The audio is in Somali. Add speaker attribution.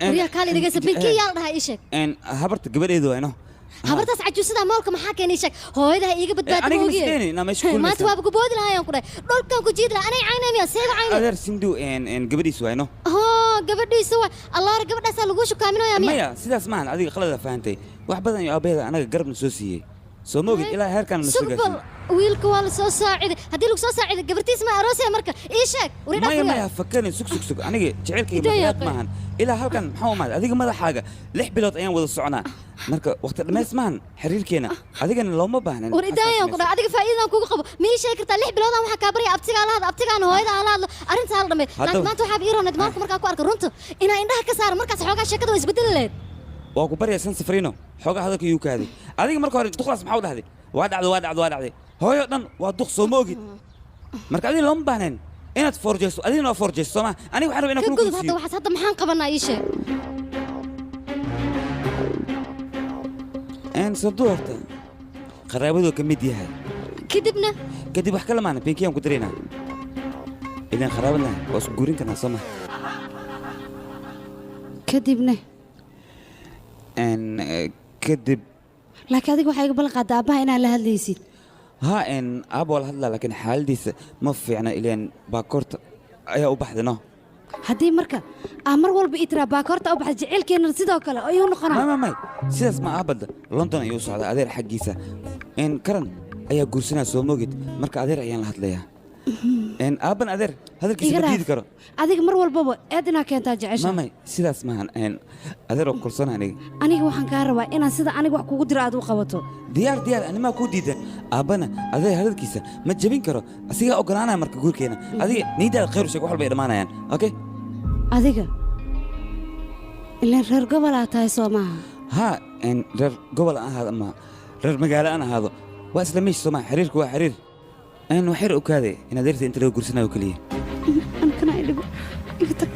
Speaker 1: Waryaa, kaali dhegeysa. Binki yaa la dhahaa? Ii sheeg.
Speaker 2: Habarta gabadheedu waa ino.
Speaker 1: Habartaas cajuusada mall-ka maxaa keenay? Ii sheeg. Hooyadaha iiga badbaadi.
Speaker 2: Aniga
Speaker 1: moogiye.
Speaker 2: miskeeni, inaa meesha kulmaysaa.
Speaker 1: Maanta waaba kuboodi lahayaan ku dhahay, dhulkan ku jiidi lahaa. Anay caynay miya? Seega caynay?
Speaker 2: Adeer Sindu gabadhiis waa ino.
Speaker 1: Hoo, gabadhiisa waay. Allaara, gabadhaasaa lagu shukaaminaya miya?
Speaker 2: Maya, sidaas maahan. Adiga qalada fahantay. Wax badan iyo aabbaheeda anaga garabna soo siiyey, soo ma ogid? Ilaa heerkaan na soo
Speaker 1: Sugbal.
Speaker 2: gaarsiiyey.
Speaker 1: Wiilka waa la soo saaciday. Haddii lagu soo saaciday, gabartiis ma aroosaya marka? Ii sheeg, wari.
Speaker 2: Maya, maya, fakarin. Sug, sug, sug. Aniga jaceylkayga
Speaker 1: Idoo
Speaker 2: matalaad
Speaker 1: yaaqay.
Speaker 2: maahan. Ilaa halkan maxaa umaaday? Adiga madaxaaga 6 bilood ayaan wada soconaa, marka waqti dhammays maahan xiriirkeena. Adigana looma baahnan.
Speaker 1: War idaayaan ku dhahay, adiga faa'iidadan kugu qabo ma ii sheegi kartaa? 6 biloodan waxaa kaa barya abtigaa la hadlo, abtigaan hooyada la hadlo, arrintaa la dhamay. Laakiin maanta waxaa ii roneed mall-ka markaa ku arka runta inaa indhaha ka saaro. Markaas xoogaa sheekada waa isbedeli lahayd.
Speaker 2: Waa ku barya, San Safrino, xoogaa hadalka yuu kaaday. Adiga marka hore duqdaas maxaa u dhahday? Waa dhacday, waa dhacday, waa dhacday. Hooyo dhan waa duq, soo ma ogid? Marka adiga looma baahnayn inaad foorjeyso. Adigana waa foorjeyso, soo ma? Aniga waxaan rabaa inaan
Speaker 1: Ka
Speaker 2: kula
Speaker 1: gudub hadda.
Speaker 2: guursiiyo.
Speaker 1: Waxaas hadda maxaan qabanaa? Ii sheeg.
Speaker 2: Sanduu horta qaraabaduu ka mid yahay.
Speaker 1: Kadibna?
Speaker 2: Kadib wax kale maana, Binkiyaan ku daraynaa. Ilaan qaraabadna waa isku guurin karnaa, soo ma?
Speaker 3: Kadibna?
Speaker 2: Kadib.
Speaker 3: Laakiin adiga waxaa iga ballan qaadaa aabbaha inaad la hadlaysid.
Speaker 2: Ha, aab waa la hadlaa, laakiin xaaladiisa ma fiicna. Ilaan baakoorta ayaa u baxday, no?
Speaker 3: Haddii marka aa mar walba ii tiraa baakoorta u baxda, jaceylkeenna sidoo kale ayuu noqonaa.
Speaker 2: May, may, sidaas ma. Aabadda London ayuu u socdaa adeer xaggiisa. Karan ayaa guursanaa, soo moogid? Marka adeer ayaan la hadlayaa. Aabban adeer hadalkiisa
Speaker 3: Iga
Speaker 2: ma
Speaker 3: dhaaf.
Speaker 2: diidi karo.
Speaker 3: Adiga mar walbaba eed inaa keentaa jecesha.
Speaker 2: May, sidaas maahan. Adeer oo kulsana aniga.
Speaker 3: Aniga waxaan kaa rabaa inaan sida aniga wax kugu diro aad u qabato.
Speaker 2: Diyaar, diyaar. Animaa kuu diidan? Aabbana adeer hadalkiisa ma jebin karo, asigaa ogolaanaya marka guurkeena. Adiga niiddaada khayr u sheeg, wax walba ay dhammaanayaan, okay?
Speaker 3: Adiga ilaan reer gobolaa tahay, soo maaha?
Speaker 2: Haa, reer gobol aan ahaado ama reer magaalo aan ahaado, waa isla meesha, soo maa? Xiriirku waa xiriir. Wax yar okaaday in adeerta inta laga gursanayo keliya.
Speaker 3: Ankana idhibo, iga tag.